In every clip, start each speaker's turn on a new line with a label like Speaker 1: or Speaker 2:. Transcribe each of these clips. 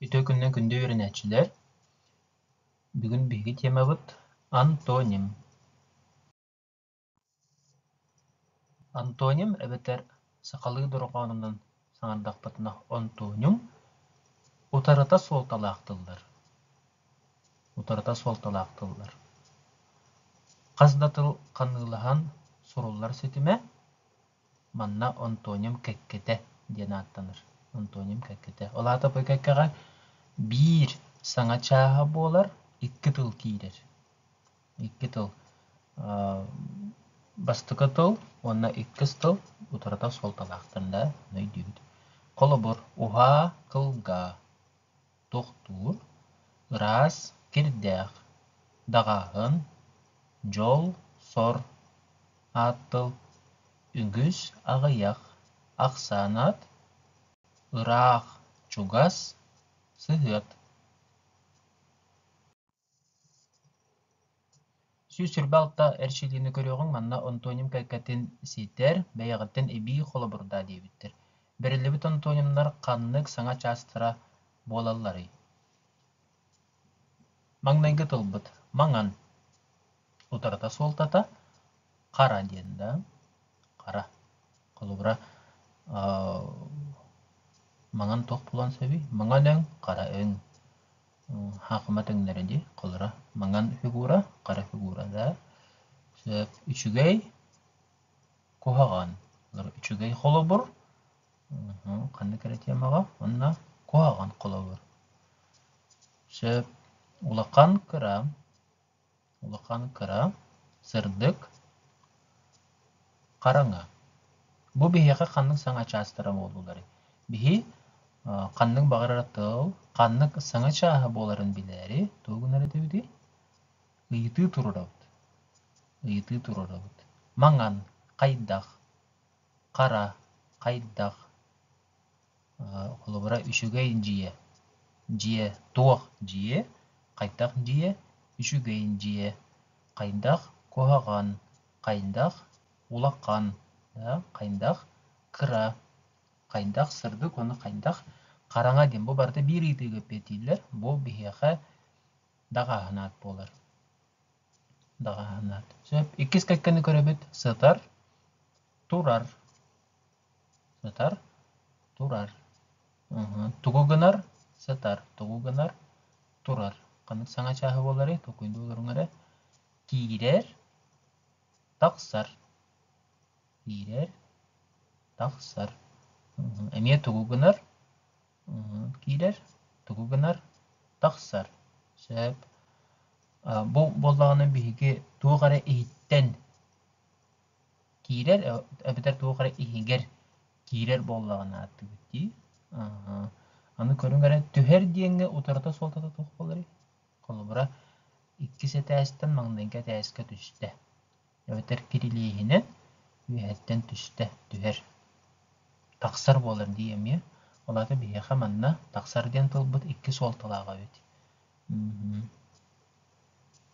Speaker 1: Үтүө күнүнэн күндү үөрэнээччилэр! Бүгүн биһиги темабыт антоним. Антоним эбэтэр сахалыы дорҕоонунан саҥардахпытына онтуоньум утарыта суолталаах тыллар. Утарыта суолталаах тыллар. Хас да тыл ханыылаһан суруллар ситимэ Манна онтуоньум кэккэтэ диэн ааттанар. Онтуоньум кэккэтэ. Ол аата бу кэккэҕэ биир саҥа чааһа буолар, икки тыл киирэр. Икки тыл. Бастакы тыл уонна иккис тыл утарыта суолталаахтар да өйдүүбүт. Холобур, уһаа, кылгаа, тохтуур, ыраас, кирдээх, даҕааһын, дьол, сор, Аат тыл үгүс, аҕыйах, ахсаан аат, ыраах, чугас, сыһыат 126 эрчиллиини көрүөҕүҥ, манна онтуоньум кэккэтин ситэр, бэйэҕиттэн эбии холобурдаа диэбиттэр. Бэриллибит онтуоньумнар ханнык саҥа чаастара буолалларый? Маҥнайгы тылбыт маҥан Утарыта суолтата хара диэн да, хара. Холобура, маҥан туох буолуон сөбүй? Маҥан өҥ, хара өҥ. Хаахыма өҥнөрө дии. Холобура, маҥан фигура, хара фигура да. Сөп. Үчүгэй, куһаҕан. Үчүгэй холобур, ханнык эрэ темаҕа уонна куһаҕан холобур. Сөп. Улахан, кыра. Улахан кыра, сырдык, хараҥа. Бу биһиэхэ ханнык саҥа чаастара буоллуларый? Биһи ханнык баҕарар тыл ханнык саҥа чааһа буоларын билээри тугу гынар этибитий? Ыйытыы туруорабыт. Ыйытыы туруорабыт. Маҥан, хайдах, хара, хайдах, Холобура, үчүгэй дьиэ, дьиэ туох дьиэ, хайдах дьиэ, үчүгэй дьиэ, хайдах куһаҕан, хайдах улахан, хайдах кыра, хайдах сырдык уонна хайдах хараҥа диэн бу барыта биир ыйытыыга эппиэттииллэр. Бу биһиэхэ даҕааһын аат буолар. Даҕааһын аат. Сөп. Иккис кэккэни көрөбүт. Сытар, турар. Сытар, турар. Тугу гынар? Сытар. Тугу гынар? Турар. Ханнык саҥа чааһы буоларый? Толкуйдуу олоруҥ эрэ. Киирэр, тахсар. Киирэр, тахсар. Эмиэ тугу гынар? Киирэр, тугу гынар? Тахсар. Сөп. Бу буоллаҕына биһиги туох эрэ иһиттэн Киирэр эбэтэр туох эрэ иһигэр киирэр буоллаҕына ааттыыбыт дии. Аны көрүҥ эрэ түһэр диэҥҥэ утарыта суолтата туох буоларый? Холобура, иккис этээстэн маҥнайгы этээскэ түстэ. Эбэтэр кирилиэһинэн үөһэттэн түстэ, түһэр. Тахсар буолар дии эмиэ. Ол аата биһиэхэ манна тахсар диэн тылбыт икки суолталаах эбит.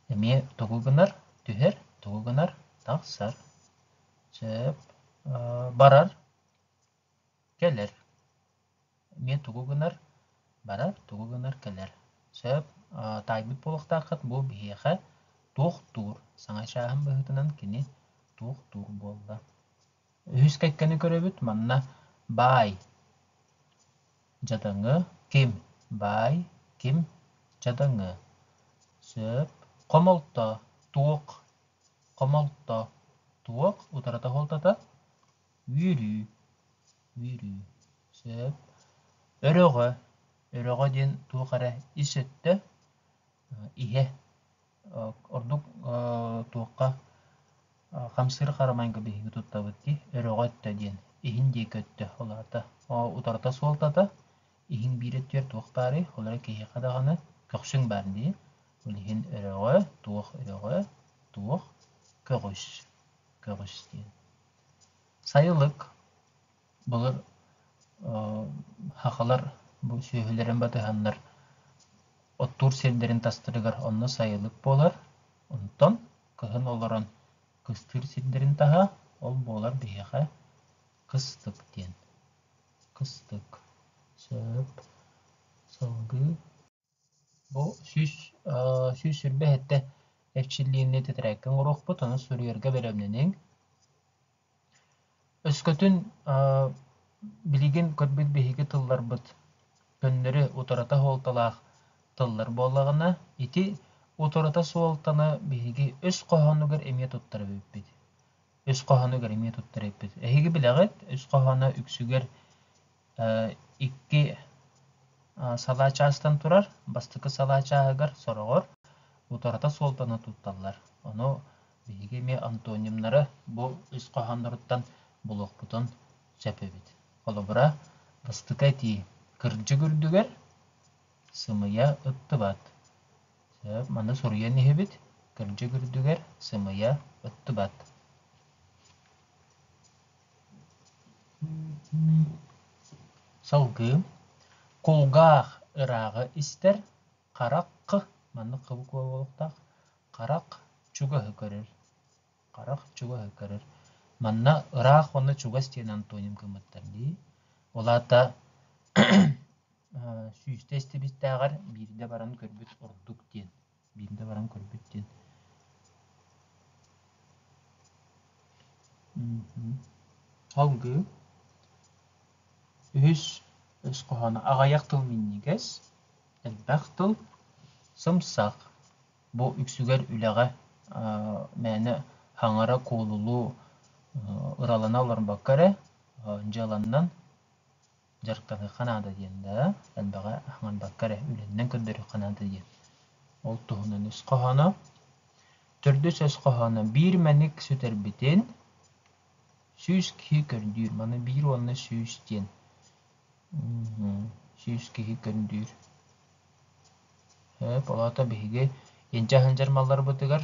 Speaker 1: Эмиэ тугу гынар? Түһэр, тугу гынар? Тахсар. Сөп. Барар, кэлэр. Эмиэ тугу гынар? Барар, тугу гынар? Кэлэр. Сөп. Таайбыт буолуохтааххыт бу биһиэхэ туохтуур. Саҥа чааһын быһыытынан кини туохтуур буолла. Үһүс кэккэни көрөбүт. Манна баай Дьадаҥы ким? Баай ким? Дьадаҥы. Сөп. Хомолто туох? Хомолто туох? Утарыта суолтата? Үөрүү. Үөрүү. Сөп. Өрөҕө. Өрөҕө диэн туох эрэ ис өттө, иһэ. Ордук туохха хамсыыр харамайга биһиги туттабыт дии, өрөҕө өттө диэн, иһин диэки өттө ол аата утарыта суолтата иһиҥ биир өттүгэр туох баарый, ол эрэ киһиэхэ даҕаны көхсүҥ баар дии, ол иһин өрөҕө, туох өрөҕө, туох көҕүс, көҕүс диэн. Сайылык Былыр сахалар бу сүөһүлэрин батыһаннар оттуур сирдэрин тастарыгар онно сайылык буолар, онтон кыһын олорон кыстыыр сирдэрин таһа ол буолар биһиэхэ кыстык диэн. Кыстык. Сөп. Салгыы бу 127 эрчиллиини тэтэрээккэ оҥоруохпут, ону суруйарга бэлэмнэниҥ. Өскөтүн билигин көрбүт биһиги тылларбыт көннөрү утарыта суолталаах тыллар буоллаҕына, ити утарыта суолтаны биһиги өс хоһоонугар эмиэ туттар эбиппит. Өс хоһоонугар эмиэ туттар эбиппит. Эһиги билэҕит, өс хоһооно үксүгэр икки салаа чаастан турар. Бастакы салаа чааһыгар сороҕор утарыта суолтаны тутталлар. Ону биһиги эмиэ антонимнары бу өс хоһоонноруттан булуохпутун сөп эбит. Холобура, бастакы этии кырдьык үрдүгэр сымыйа ыттыбат. Сөп, маны суруйан иһэбит. Кырдьык үрдүгэр сымыйа ыттыбат. Салгыы кулгаах ырааҕы истэр, харах маннык хыбык буолуохтаах, харах чугаһы көрөр, харах чугаһы көрөр. Манна ыраах уонна чугас диэн антоним гыммыттар дии. Ол аата сүүстэ истибиттээҕэр биирдэ баран көрбүт ордук диэн. Биирдэ баран көрбүт диэн. Салгыы үһүс өс хоһооно аҕыйах тыл минньигэс, элбэх тыл сымсах. Бу үксүгэр үлэҕэ мээнэ хаҥара куолулуу ыралана олорбокко эрэ дьыаланнан дьарыктаныахха наада диэн да, элбэҕи аһаҥарбакка эрэ үлэннэн көрдөрүөххэ наада диэн. Ол туһунан өс хоһооно. Төрдүс өс хоһооно биир мэник сүтэрбитин 100 киһи көрдүүр. Маны биир уонна 100 диэн. 100 киһи көрдүүр. Сөп, ол аата биһиги инчэ сылдьар малларбытыгар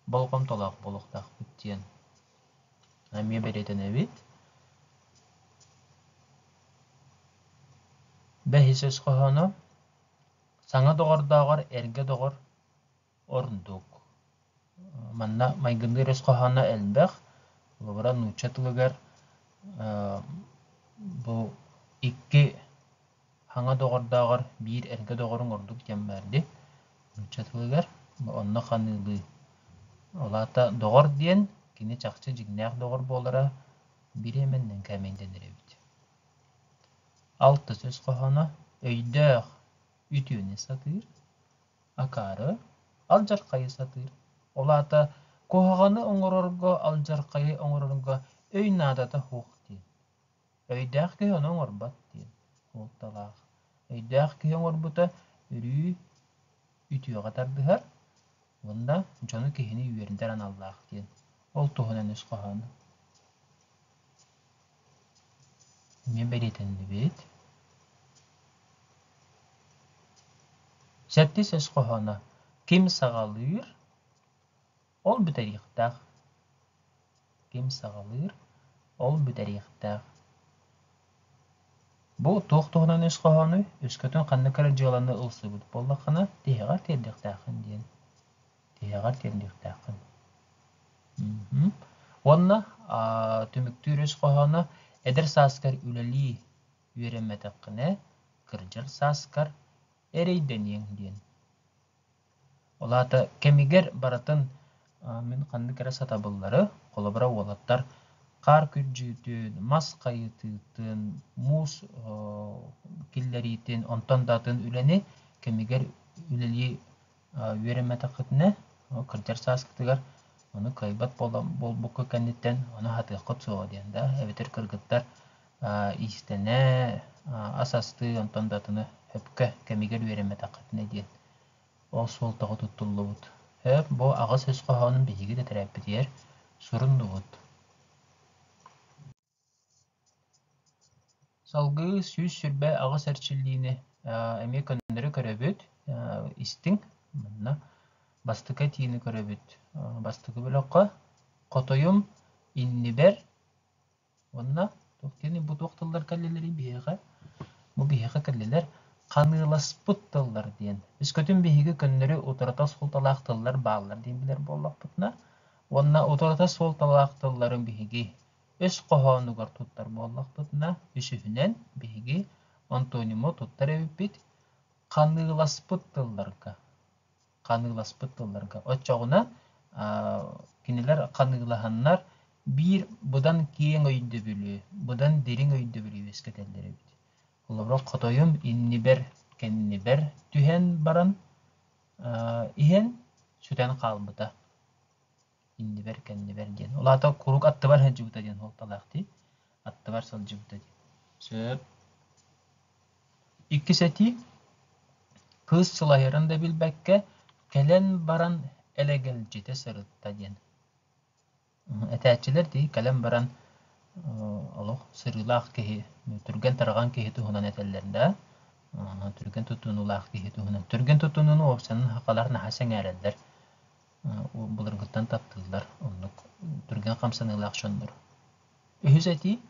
Speaker 1: болҕомтолоох буолуохтаахпыт диэн эмиэ бэлиэтэнэбит. Бэһис өс хоһооно Саҥа доҕордооҕор эргэ доҕор ордук. Манна майгынныыр өс хоһооно элбэх. Холобура, нуучча тылыгар бу икки Хаҥа доҕордооҕор биир эргэ доҕоруҥ ордук диэн баар дии нуучча тылыгар онно ханыылыы. Ол аата доҕор диэн кини чахчы дьиҥнээх доҕор буолара бириэмэннэн кээмэйдэнэр эбит. Алтыс өс хоһооно өйдөөх үтүөнү сатыыр, акаары алдьархайы сатыыр. Ол аата куһаҕаны оҥорорго, алдьархайы оҥорорго өй наадата суох диэн. Өйдөөх киһи ону оҥорбот диэн суолталаах. Өйдөөх киһи оҥорбута өрүү үтүөҕэ тардыһар уонна дьону киһини үөрдэр аналлаах диэн. Ол туһунан өс хоһооно. Эмиэ бэлиэтэннибит. Сэттис өс хоһооно Ким саҕалыыр, ол бүтэриэхтээх. Ким саҕалыыр, ол бүтэриэхтээх. Бу туох туһунан өс хоһоонуй? Өскөтүн ханнык эрэ дьыаланы ылсыбыт буоллаххына, тиһэҕэр тиэрдиэхтээххин диэн. Тиһэҕэр тиэрдиэхтээххин. Уонна түмүктүүр өс хоһооно эдэр сааскар үлэлии үөрэммэтэххинэ, кырдьар сааскар эрэйдэниэҥ диэн. Ол аата кэмигэр барытын мин ханнык эрэ сатабыллары, холобура уолаттар хаар күрдьүүтүн, мас хайытыытын, муус киллэриитин, онтон да атын үлэни кэмигэр үлэлии үөрэммэтэххитинэ, кырдьар сааскытыгар ону кыайбат буолбукка кэнниттэн ону хатыаххыт суоҕа диэн да, эбэтэр кыргыттар иистэнэ, ас астыы, онтон да атыны сөпкө кэмигэр үөрэммэтэххитинэ диэн ол суолтаҕа туттуллубут. Сөп, бу аҕыс өс хоһоонун биһиги тэтэрээппитигэр суруннубут. Салгыы 128 эрчиллиини эмиэ көннөрү көрөбүт, истиҥ. Манна бастакы этиини көрөбүт. Бастакы бөлөххө хотойум иннибэр Уонна туох диэний бу туох тыллар кэллилэрий биһиэхэ? Бу биһиэхэ кэллилэр ханыыласпыт тыллар диэн. Өскөтүн биһиги көннөрү утарыта суолталаах тыллар бааллар диэн билэр буоллахпытына уонна утарыта суолталаах тыллары биһиги өс хоһоонугар туттар буоллахпытына, үсүһүнэн биһиги антониму туттар эбиппит. Ханыыласпыт тылларга ханыыласпыт тылларга. Оччоҕуна кинилэр ханыылаһаннар биир быдан киэҥ өйдөбүлү, быдан дириҥ өйдөбүлү үөскэтэллэр эбит. Холобура, хотойум иннибэр, кэннибэр түһэн баран иһэн сүтэн хаалбыта. Иннибэр, кэннибэр диэн. Ол аата куруук аттыбар сылдьыбыта диэн суолталаах дии. Аттыбар сылдьыбыта диэн. Сөп. Иккис этии Кыыс сылайарын да билбэккэ, кэлэн баран элэгэлдьитэ сырытта диэн. Этээччилэр дии кэлэн баран олох сырыылаах киһи, түргэн-тарҕан киһи туһунан этэллэр да, түргэн туттунуулаах киһи туһунан. Түргэн туттунууну уопсайынан сахалар наһаа сэҥээрэллэр, былыргыттан таптыыллар, оннук түргэн хамсаныылаах дьоннор. Үһүс этии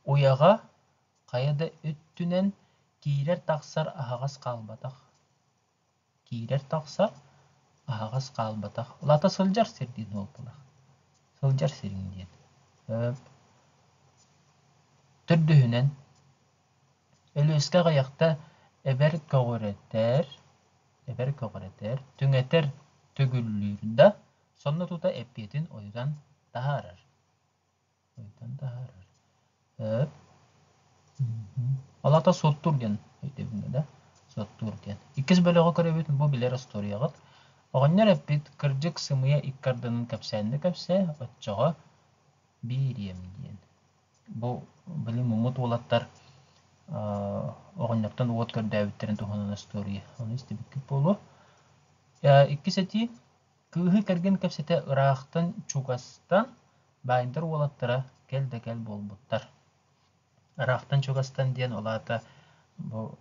Speaker 1: уйаҕа хайа да өттүнэн киирэр-тахсар аһаҕас хаалбатах Киирэр-тахсар аһаҕас хаалбатах. Улаата сылдьар сир диэн суолталаах. Сылдьар сириҥ диэн. Төрдүһүнэн, Өлүөскэ аҕыйахта эбэр көҕүрэтэр, эбэр көҕүрэтэр, түҥэтэр төгүллүүр да, сонно тута эппиэтин ойутан таһаарар. Ойутан таһаарар. Сөп. Ол аата суоттуур диэн өйдөбүҥҥэ да? Суоттуур диэн. Иккис бөлөҕү көрөбүт, бу билэр остуоруйаҕыт. Оҕонньор эппит, кырдьык сымыйа икки ардынан кэпсээннэ кэпсээ, оччоҕо биэриэм диэн. Бу били муммут уолаттар оҕонньортон уот көрдөөбүттэрин туһунан остуоруйа. Ону истибиккит буолуо. Иккис этии. Кыыһы кэргэн кэпсэтэ ыраахтан чугастан баайдар уолаттара кэл да кэл буолбуттар. Ыраахтан чугастан диэн ол аата бу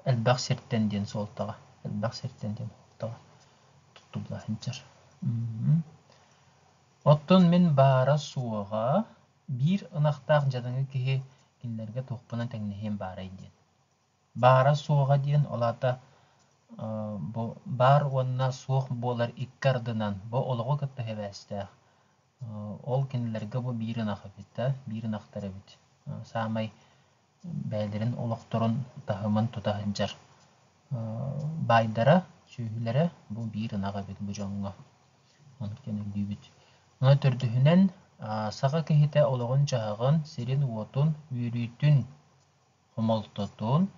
Speaker 1: элбэх сиртэн диэн суолтаҕа, элбэх сиртэн диэн суолтаҕа туттулла сылдьар. Оттон мин баара-суоҕа биир ынахтаах дьадаҥы киһи кинилэргэ туохпунан тэҥнэһиэм баарай диэн. Баара-суоҕа диэн ол аата бу баар уонна суох буолар икки ардынан бу олоҕу кытта сибээстээх. Ол кинилэргэ бу биир ынах эбит да, биир ынахтар эбит. Саамай бэйэлэрин олохторун таһымын тута сылдьар баайдара, сүөһүлэрэ бу биир ынах эбит бу дьоҥҥо. Оннук диэн өйдүүбүт. Онон төрдүһүнэн саха киһитэ олоҕун-дьаһаҕын, сирин-уотун, үөрүүтүн хомолтотун,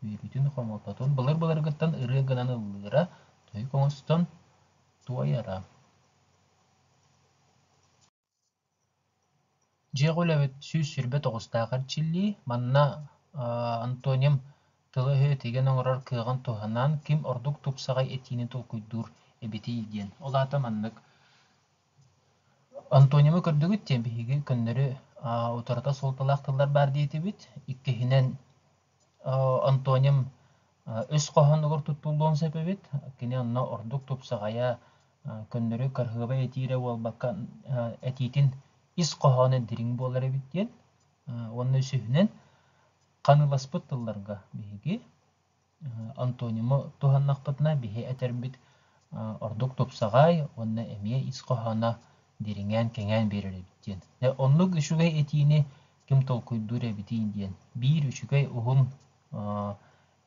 Speaker 1: үөрүүтүн-хомолтотун былыр-былыргыттан ырыа гынан ыллыыра, тойук оҥостон туойара. Дьиэҕэ үлэбит 129-таах эрчиллии, манна антоним тылы-өһү тигэн оҥорор кыаҕын туһанан ким ордук тупсаҕай этиини толкуйдуур эбитий диэн. Ол аата маннык Антонимы көрдүгүт диэн биһиги көннөрү утарыта суолталаах тыллар баар диэтибит. Иккиһинэн, антоним өс хоһоонугар туттуллуон сөп эбит. Кини онно ордук тупсаҕайа, көннөрү кыраһыабай этиирэ буолбакка, этиитин ис хоһооно дириҥ буолар эбит диэн. Уонна үсүһүнэн, ханыыласпыт тылларга биһиги Антонимы туһаннахпытына биһи этэрбит ордук тупсаҕай уонна эмиэ ис хоһооно дириҥээн, кэҥээн биэрэр эбит диэн. Оннук үчүгэй этиини ким толкуйдуур эбитий диэн. Биир үчүгэй уһун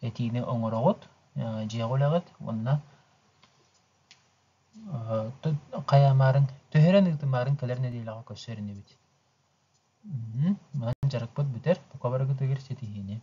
Speaker 1: этиини оҥороҕут, дьиэҕэ үлэҕит уонна хайаамаарын, түһэрэн ыытымаарын кэлэр нэдиэлэҕэ көрсөр инибит. Манан дьарыкпыт бүтэр, бука барыгытыгар ситиһиини.